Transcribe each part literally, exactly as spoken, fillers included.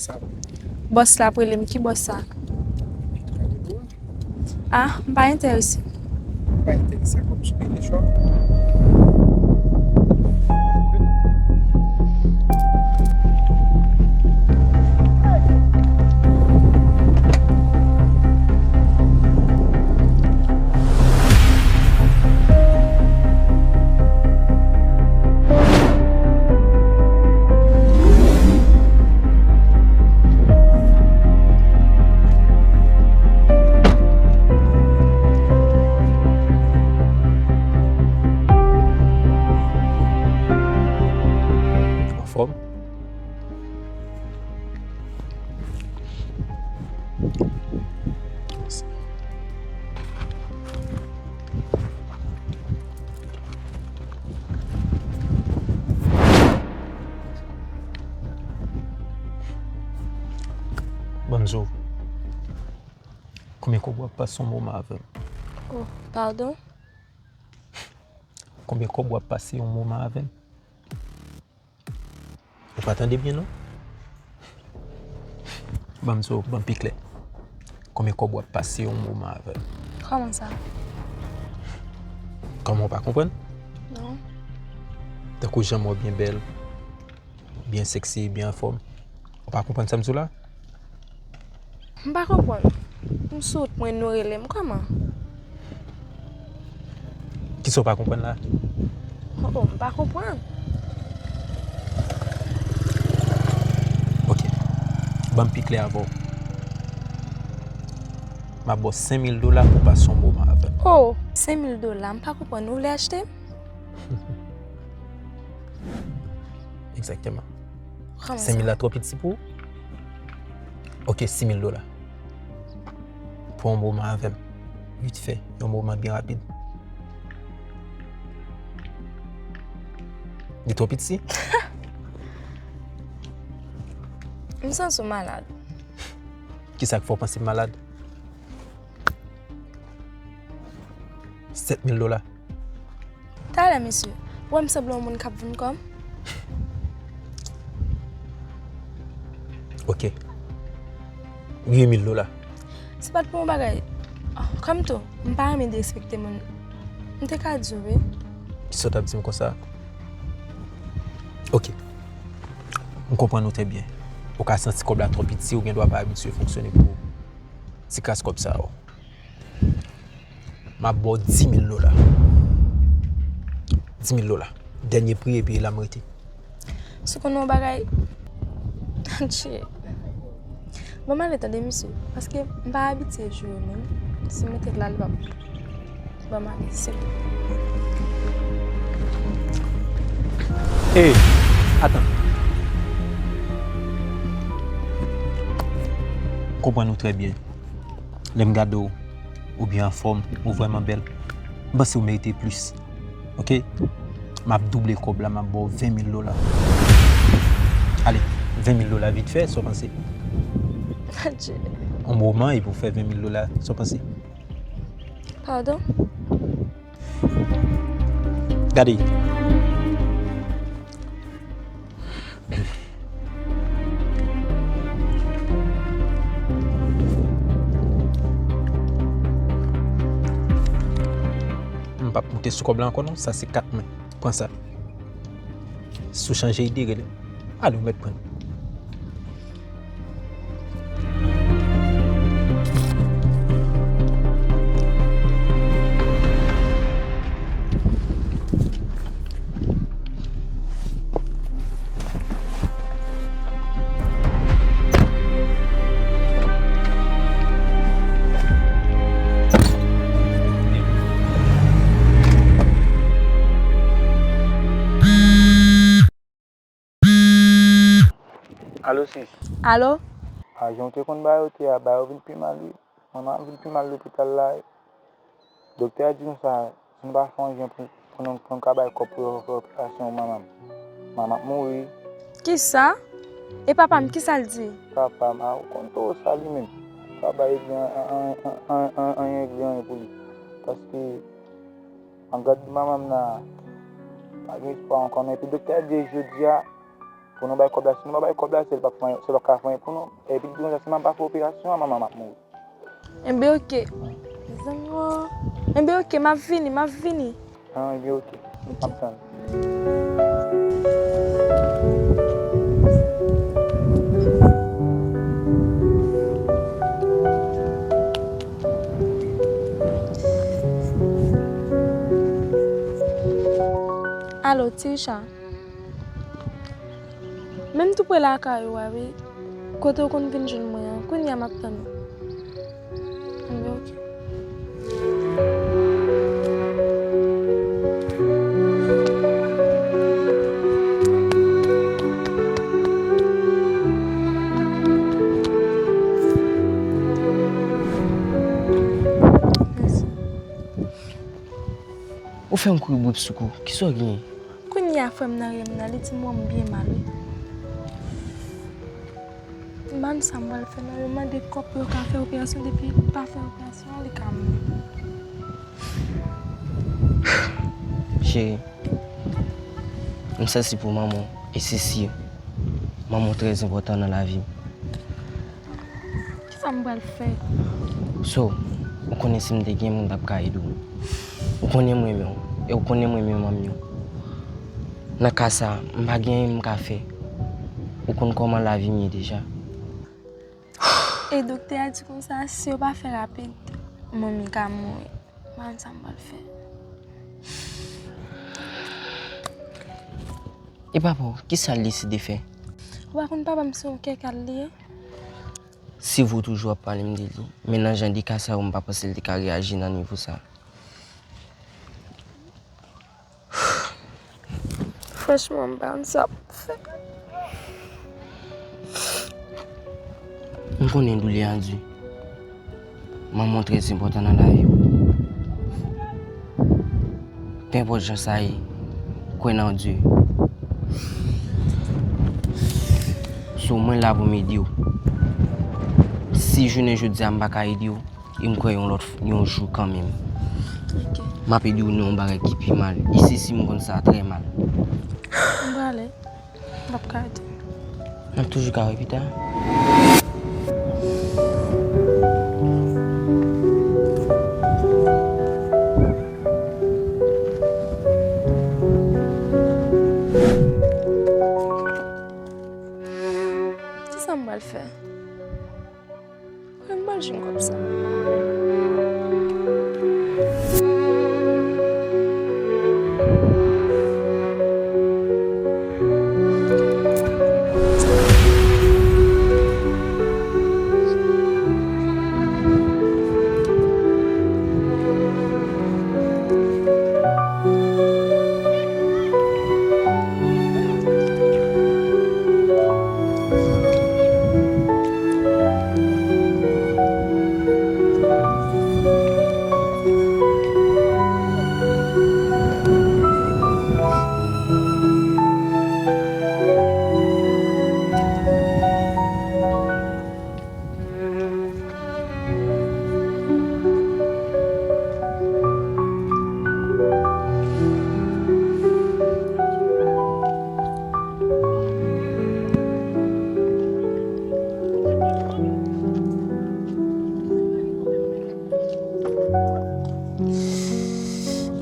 Sa. Bòs la ap rele m. Ki bòs sa? Ah, m pa enterese. Pa enterese a kòm sou rele chòk. Anfòm? Banzo, konbyen kòb w ap pase yon moman avè m? Oh, padon? Konbyen kòb w ap pase yon moman avè m? Ou pa tande byen, non? Ban m di w, ban m pi klè. Konbyen kòb w ap pase yon moman avè m? Kòman sa? Kòman w pa konprann? Non. Tankou jan m wè w byen bèl, byen sexy, byen anfòm. Ou pa konprann sa m di w la? M pa konprann. M sou wout mwen, nou rele m kòman? Kisa w pa konprann la? Oh, oh, m pa konprann. Ok. Ban m pi klè avè w. M ap ba w senk mil dola pou w pase yon moman avè m. Oh, senk mil dola, m pa konprann. Ou vle achte m? Egzakteman. Kòman sa? Senk mil la twò piti pou ou? Ok, sis mil dola. Pou yon moman avè m. Vit fè, yon moman byen rapid. Li twò piti? M santi w malad. Kisa k fè w panse m malad? Sèt mil dola. Talè, mesye, ou wè m sanble yon moun k ap vann kò m? Ok. Uit mil dola. Se pa t pou yon bagay. Ah, kòm tou, m pa renmen derespekte moun. M te ka di w, wi. Kisa w t ap di m konsa? Ok. M konprann ou trè byen. Ou ka santi kòb la twò piti, ou gen dwa pa abitye fonksyone pou ti kras kòb sa yo. M ap ba w dis mil dola. Dis mil dola. Dènye pri, epi la m rete. Si w konn yon bagay, tchè. Ban m ale tande, mesye, paske m pa abitye joure moun. Si m mete l la, li p ap, ban m ale, se bon. Ey, atan. M konprann ou trè byen. Lè m gade w, ou byen anfòm, ou vrèman bèl. M panse ou merite plis. Ok? M ap double kòb la, m ap ba w ven mil dola. Ale, ven mil dola vit fè, sa w panse? Adje. Yon moman, epi w fè ven mil dola, sa w panse? Padon? Gade. M p ap moute sou kòb la ankò non, sa se kat mwen. Pran sa. Si w chanje ide, rele m. Ale, ou mèt pran l. Alo, sis. Alo? A, jan w te konn ba yo te a, ba yo vin pi mal, wi. Manman vin pi mal lopital la. Doktè a di nou sa, si nou pa fè anyen pou, pou nou, pou nou ka bay kòb pou yo fè operasyon manman m. Manman ap mouri. Kisa? E papa m, kisa l di? Papa m, a, ou konn toro sa li menm. Pa bay li an, an, anyen regle anyen pou li. Paske, an gad manman m nan, pa gen espwa ankò non. Epi doktè a di jodi a, Pou nou bay kòb la, si nou pa bay kòb la, se l p ap fè anyen, se l p ap ka fè anyen pou nou. Epi l di konsa, si m ap pa fè operasyon an, manman m ap mouri. Enben, oke. Mezanmi, o. Enben, oke, m ap vini, m ap vini. Ah, enben, oke. M ap tann. Alo, Ti Richard. Men m tou pre lakay ou a, wi. Kote w konn vin jwenn mwen an, kounye a m ap tann ou. Anben, oke. Mèsi. Ou fè m kouri bwip sou kou. Kisa w genyen? Kounye a frè m nan rele m nan, li di m wè m byen mal, wi. M pa konn sa m pral fè non, yo mande kòb pou yo ka fè operasyon, depi pa fè operasyon an, li ka mouri. Cheri, m santi pou manman w, e se si manman w trè enpòtan nan lavi m. Kisa m pral fè? So, ou konnen si m te gen moun m t ap ka ede w. Ou konnen m renmen w, e ou konnen m renmen manmi w. Nan ka sa, m pa gen anyen m ka fè. Ou konn kòman lavi m ye deja. E doktè a di konsa, si yo pa fè rapid, manmi ka mouri. M pa konn sa m pral fè. E papa w, kisa l deside fè? Ou pa konn papa m se yon kèkal li ye? Se vre w toujou ap pale m de li, men nan jan de ka sa yo, m pa panse l te ka reyaji nan nivo sa. Franchman, m pa konn sa pou m fè. M konnen doulè an di. Manman w trè enpòtan nan lavi w. Penpòt jan sa ye, kwè nan Dye. So, mwen la pou m ede w. Si jounen jodi a m pa ka ede w, e m kwè yon lòt, yon jou kanmenm. Ok. M ap ede w nan yon bagay ki pi mal. E se si m konn sa trè mal. M prale. M ap ka ede w. N ap toujou ka wè pita. Kisa m pral fè? Mwen mal jwenn kòb sa.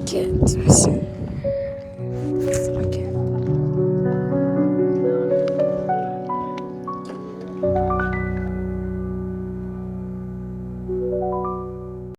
Kèt, mesye.